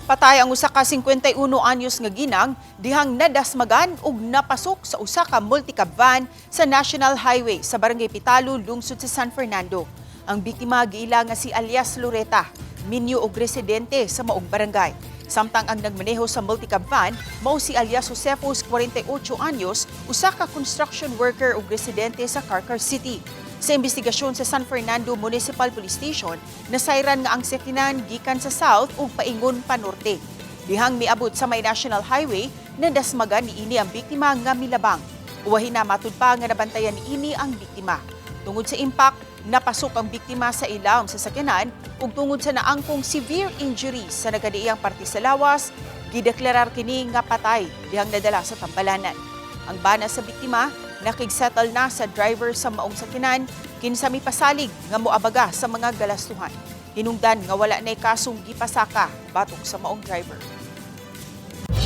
Patay ang usa ka 51 anyos nga ginang dihang nadasmagan ug napasok sa usa ka multicab van sa National Highway sa Barangay Pitalo, lungsod sa San Fernando. Ang biktima giila nga si alias Loreta, minyo og residente sa maong barangay. Samtang ang nagmaneho sa multicab van mao si alias Josefos, 48 anyos, usa ka construction worker ug residente sa Carcar City. Sa investigasyon sa San Fernando Municipal Police Station, nasayran nga ang sakyanan gikan sa south ug paingon pa norte. Dihang miabot sa may National Highway, nadasmagan niini ang biktima nga milabang. Uwahi na matud pa nga nabantayan niini ang biktima. Tungod sa impact, napasok ang biktima sa ilawom sa sakyanan ug tungod sa naangkong severe injuries sa nagkadiiyang parte sa lawas, gideklarar kini nga patay dihang nadala sa tambalanan. Ang bana sa biktima nakigsettle na sa driver sa maong sakyanan kinsa mipasalig nga moabaga sa mga galastuhan. Hinungdan nga wala na'y kasong gipasaka batok sa maong driver.